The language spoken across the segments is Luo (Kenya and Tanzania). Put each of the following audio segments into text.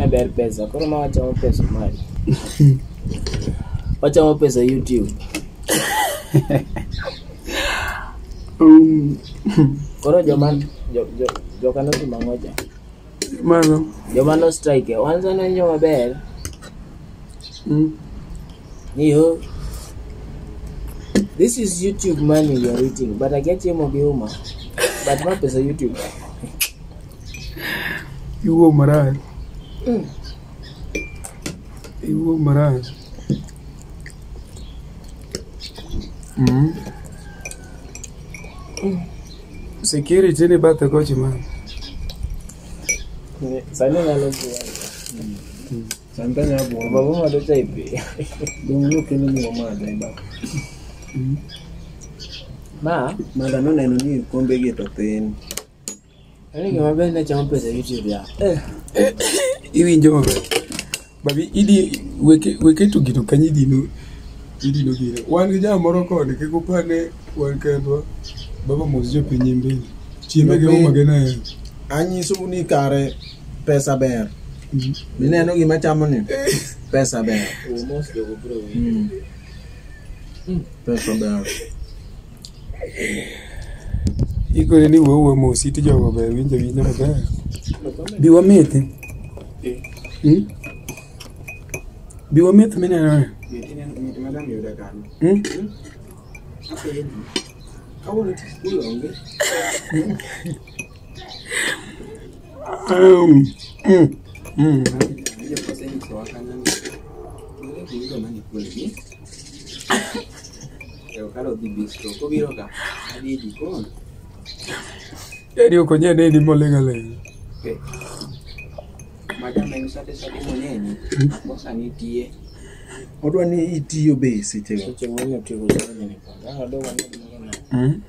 Ne ber pesa. Koro ma wachamo pesa mari. Wachamo pesa YouTube. Koro joma jo jo joka notimo ang'o cha? Mano. Joma no strike. Wan sani winjo maber. Ni yo. This is YouTube money you are eating, but akia chiemo gi uma. But ma pesa YouTube. Iwuo marach. Iwuo marach. Security ni bathe kochi man. Sani nyalo buono. Sani nyalo buono. Babu madho chai pi. Dong nokelo ni omadhe ba. Ma? Mada noneno ni kombe gi to thin. Ani gima ber ne chamo pesa YouTube ya. Iwinjo maber. Babi idi weke weke to gino kanyo idino idino gino. Wan gi jal moro koni kik upar ni wan kendwa. Baba mos jopiny mbele. Chiembe gi uma gi ne. Anyisou ni kare pesa ber. Mineno gima chamo ni? Pesa ber. Mos jogo biro winjo. Pesa ber. Ikone ni wuo wuo mos iti jogo ber winjo winjo maber. Bi wamethi. Bi wameth mineno ni. Yaani ok onyal neni moling' aling'a. Odwa ni itiyo be sechego. Seche mane otieko somo ni panga. Adwa ni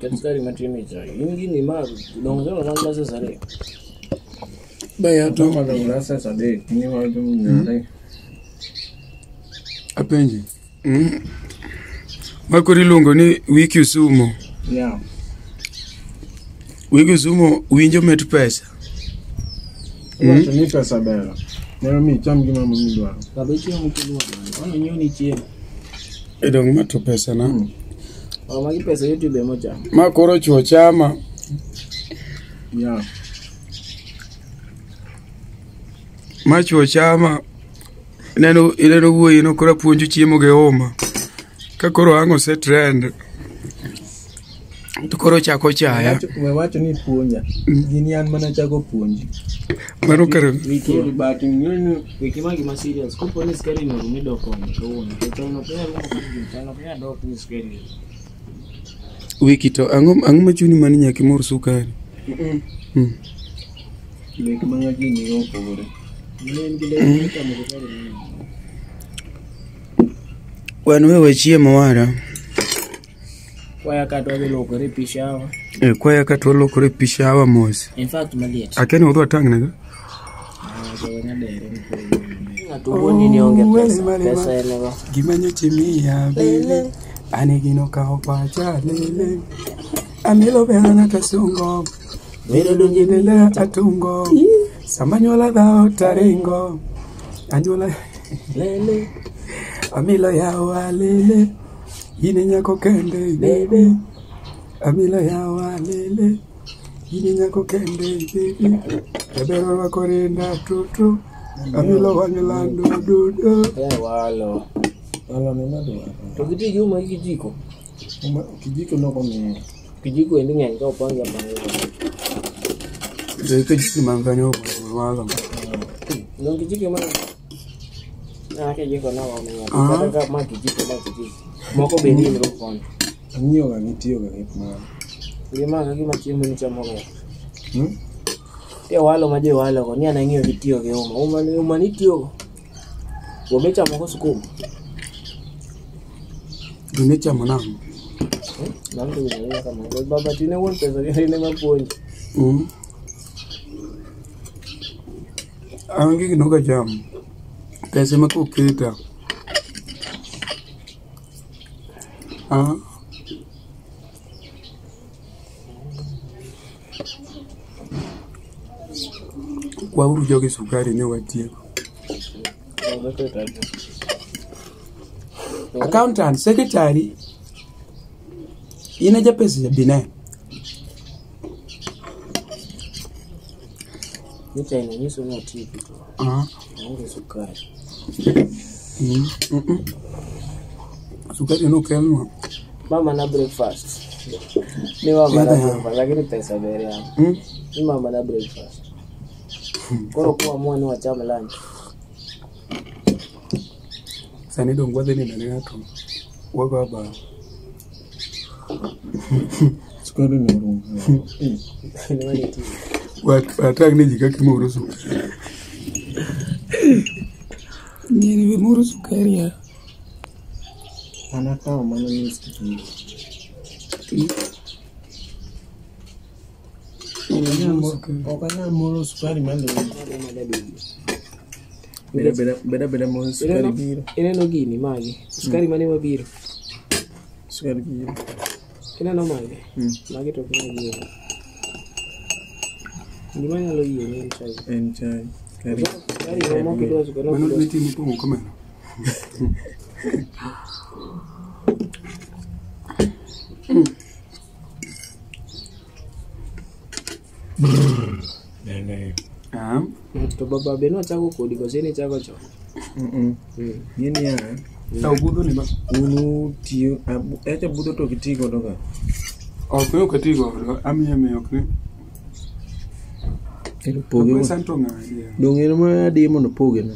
Ket sukari matin e chai. In gini ma dong somo na classes ariyo. Be to Madho classes adek. Ni wacho ni Apenji. Ma koro iluongo ni Wiki Usumo. Yeah. Wiki Usumo winjo mit pesa. Iwacho ni pesa ber. Nyalo miyi icham gima midwaro. Baba ichiemo kiluoro. Ono nyiewo ni chiemo. E dong ma to pesa na. Oh, magi pesa YouTube ema ochamo. Ma koro chuo chama. Yeah. Ma chuo chama. Ineno ineno wuoyi no koro puonjo chiemo gi uma. Ka koro ang' ose trend. To koro chako chaya. We wacho ni puonja. Gini an mana chako puonji. Mano kare Wiki But ing'eyo wiki ma gima serious. Kopo ni sukari no orumo idok ome kawuono. To chon ok inyal luoko chon ok inyal dok ni sukari. Wiki to ang'o ang'o machuni mani nyaka imor sukari? Lek ma ji nigo opogore. Ne en gi lek michamo sukari mang'eny. Wan we wachiemo wara. Kwaya ka to wadhi luokore e pi shower. E kwaya ka to walokore pi shower mos. In fact maliet. Akia ni wadhi watang' nego. Ah, jogo nyadere ni koro Ng'ato wuoni ni onge pesa. Pesa en go. Gima nyocha imiya lele, ane gino kawo pacha lele. Amilo bera kasungo, Wero donje lele atungo. Sama nyuola dhao taringo, anyuola lele amilo yawa lele. In e nyako kende bebe, amilo yawa lele. In e nyako kende bebe, jaber orwako rinda tutu. Amilo wang' lando dudu. Eh walo. Walo ne madwaro. To giti gi uma gi kijiko. Uma kijiko nokomiyo. Kijiko endi ng'eny ka opangi apanga. To kijiko man kanyo walo. Dong kijiko ma Ah, kijiko na wao ng'ato. Ah. Kata ka ma kijiko ma kijiko. Moko be ni go kono. Ang'iyo ga gitiyo ga gik ma. Gima ka gima chiemo ni chamo go. Tie walo ma je walo go ni an ang'iyo gi tiyo gi uma. Uma ni uma ni tiyo go. Go michamo go sukuma. Gine chamo nang'o? Nang to gima kama. Baba tine wuon pesa gi ne ma puonji. An gigi nok achamo. Pesa ema koketa. Ah. Kwauru jogi sukari ne watieko. Accountant, secretary, in e japesa bine. Nyicha ino nyiso ni otieki to. Ah. Onge sukari. Sukari nokelnwa. Mama na breakfast. Ni mama na breakfast, lakini pesa ber yawa. Ni mama na breakfast. Koro kuamua ni wacham lunch. Sani dong wadhi nindo ne ng'ato. Wago abal. Sukari ni orumo. Ni wanitie. Watang' ne ji kaka imoro sukari. Nyiri be moro sukari ya. An akawo mana nus kijiko. Ok anyal moro sukari maloyo. Beda beda moro sukari biro. Ineno gini magi. Sukari mane mabiro? Sukari biro. Ineno magi? Magi to ok nyal yiero. Gima nyalo yie ni en chai. En chai. Sukari moko kidwa sukari Mano ok idwa lweti mopong'o kamano. Ah. To baba be nochako kodi koso in ichako chon? Ng'eni ya, Saw budho ni ba. un utiyo, acha budho to ok iti godo ga. Ok ne ok ati godo. Amiyo miyo ok ne. Ero poge Pesa to ng'ani. Dong' en ma adiye mondo opoge na.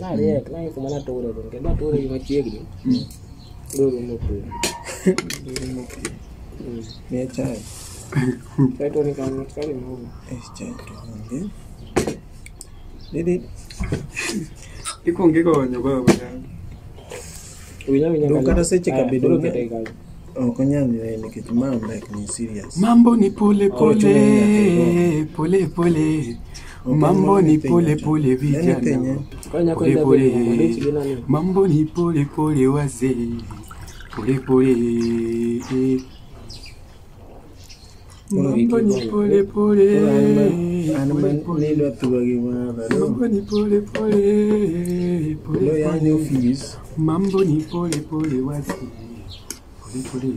Nariek, naiko mana ture to kendo ature gi machiegni. Doro mopiyo. Miya chai. Chai to ni kanyo, sukari mogo. Eh, chai to onge. Didi. Ikuongo igonyo baba. Winyo winyo Dong' kanyo. kata seche ka Aya, bedo koro ga- kete kanyo. Ok onyal nene nikech ma mek ni serious. Mambo ni pole Oh, chuno pole, pole pole. Mambo ni pole pole vijana. Koro nyako Pole idwa pole. bedo ng'ama dich gi nani? Mambo ni pole pole wazee. Pole pole. Mambo ni pole pole. Koro an ma Pole pole. nidwa thuwa gi madha. Mambo ni pole pole. Pole Lo yani pole. ofis. Mambo ni pole pole wazee. Pole pole.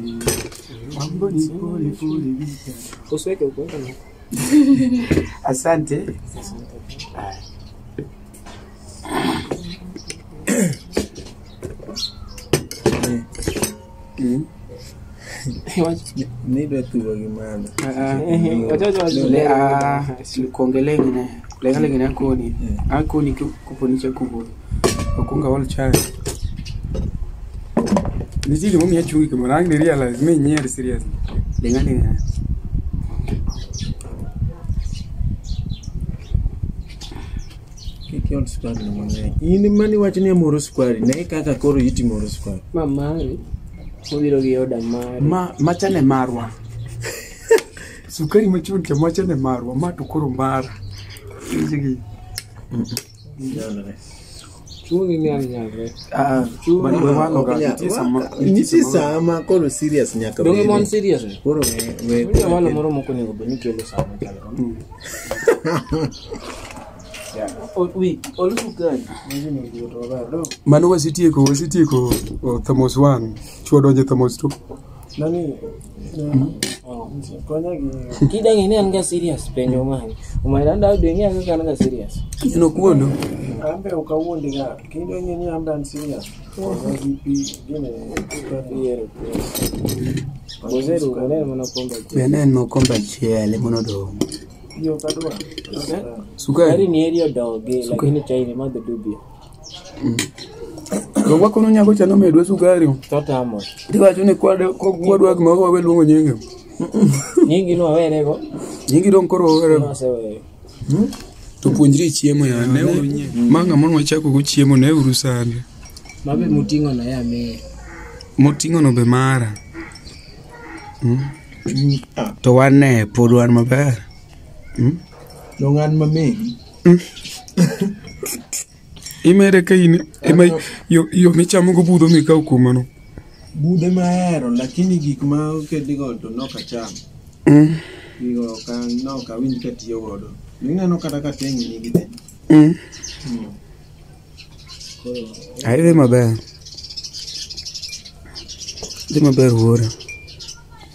Mambo ni pole pole vijana. Usiweke huko, weka na. Asante. Nidwa thuwa gi madha. Wachache wacho. Le a kuongelea ngine lenga lengine akoni akoni kuponicha kubwa okunga wal chai nitie gimomiyo achungi kamano ang' ni realize mi nyier serious lenga lengine Kik iol sukari no mang'eny. In mani wacho ni amoro sukari, ne kaka koro iti moro sukari. Ma mari. Mobiro gi oda mari. ma machane marwa sukari machon cha machane marwa ma to koro mara Iwinjo gi Nyalre. Chungi ni an nyalre. ah but we walo ga nitie sama Nitie sama koro serious nyaka Donge mon bede. serious ni? Koro we Nitie walo moro moko onego bed ni kelo sama chalo kama. Wi, ol sukari. mano wasetieko wasetieko oh, thamos 1 chwo donjo thamos 2 Nani? Konya gi Kidang'e ni an ga serious penjo mari. Omera nda dwe ng'e kaka an ga serious. Ineno kuondo ambe ok awuondi ga. Kendo ing'e ni ambe an serious. Konya gi pi gine sukari. Yiero. Bozeru oneno mana kombe achiel. be ne en mokombe achiel emonodong' Pi ok adwa. Sukari sukari ni eri odogi lakini chai ni madho dubio. to wakono nyako cha nomedwa sukari Totamo. tiwacho ni kwadwa gimoro wawe luongo nyinge Nyingi no awerego. nyingi dong' koro wawere Noseweyo. to puonjri chiemo ya ne uru nyie ma ng'ama nwachako go chiemo ne uru sande Mabe muting'o no ya miye. moting'o no be mara To wan ne pod wan maber. Dong' an mamedi. Imere ka in ema yo michamo go budho mikawo kuom mano. Budhe mahero lakini gik ma okedigo to nok acham. Gigo ok nok awinj katiyo godo. Ineno kata ka tenge nigi te. Ai dhi maber. Dhi maber wuora.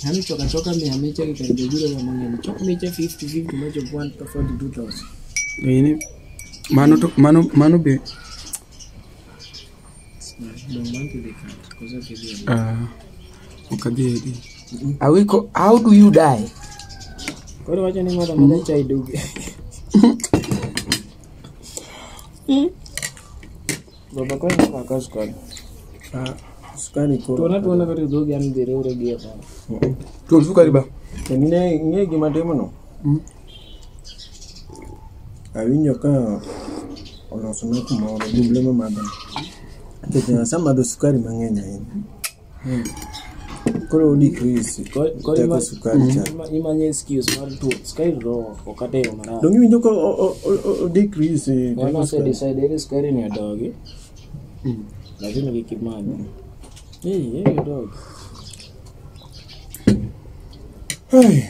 Yani choka choka mia miche gi kar jobiro ga mang'eny. Chok miche 50 50 machop 142,000. Ini mano to mano be Dong man tidhi kat. Koso kidhi. Ok adhi edi. Awiko, how do you die? Koro wacho ni madho madha chai duge. Baba koro maka sukari. Sukari koro. Tuona tuona kata dhogi an dhi riwre gi e paro. Tuon sukari ba. Kendo ing'e gima timono? Awinjo ka olosona kumoro gumle mamadhono. Nikech asemadho sukari mang'eny ahinya. Koro decrease teko sukari cha. Imanyo excuse mar tuo. Sukari roho ok adewo marach. Donge iwinjo ka o decrease Ng'ano teko ose sukari? decide ni sukari ni odogi. Lakini kik imadhe. Eh, odogi. Ai,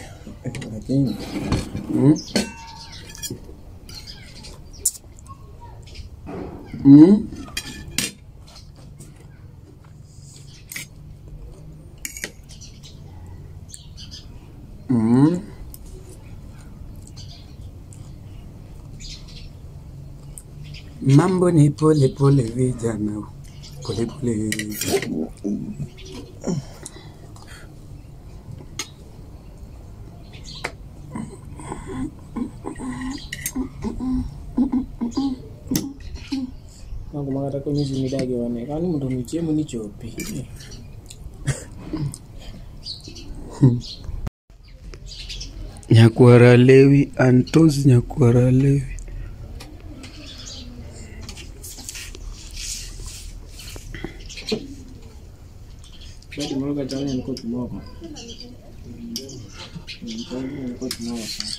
lakini Mambo ni pole pole vijana, pole pole. Mago ma kata konyisi ni idagi wane. Kani mondo mi chiemo ni chopi. Nyakwara Lewi, Antos Nyakwara Lewi. Badi moro ka chal ni en koth moko. Chal ni en koth moko sana.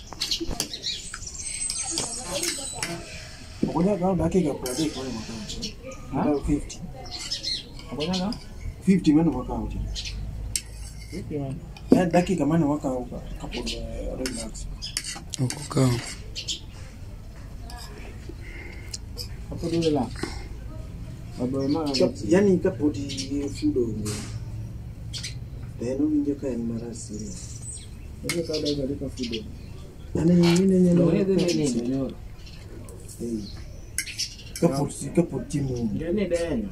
Ok onyal kawo dakika 30 mane wakawo cha. Okawo 50. Ok onyal kawo? 50 mane wakawo cha. 50 mane? Dakika mane wakawo kapod relax. Ok okawo. Kapod relax. Baba ema Yani kapod food onge. To en owinjo ka en marach serious. Odhi kawo dakika adek ka food onge. Yani mine nyalo. Donge idhi nindo nyoro. Kapod chiemo onge. Ng'e ni denyo.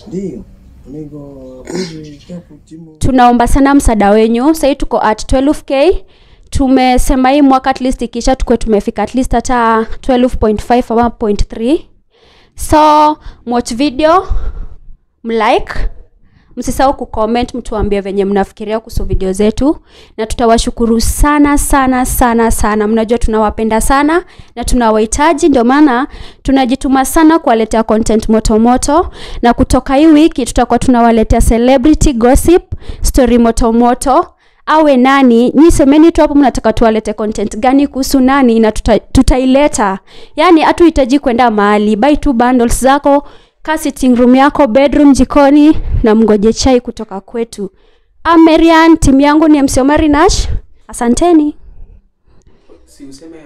Ndio. Onego abed kapod chiemo. Tunaomba sana msaada wenyu. Sahii tuko at 12k. Tumesema hii mwaka at least ikisha tukue tumefika at least hata 12.5 ama 0.3. So watch video, mlike, msisahau kucomment, mtuambie venye mnafikiria kuhusu video zetu, na tutawashukuru sana sana sana sana. Mnajua tunawapenda sana na tunawahitaji, ndio maana tunajituma sana kuwaletea content moto moto, na kutoka hii wiki tutakuwa tunawaletea celebrity gossip, story moto moto. Awe nani, nyi semeni tu hapo mnataka tuwalete content gani kuhusu nani, na tutaileta. Yani hatuhitaji kwenda mahali, buy two bundles zako, ka sitting room yako, bedroom, jikoni, na mgoje chai kutoka kwetu. I'm Marian, timu yangu ni MC Omari Nash. Asanteni. Si useme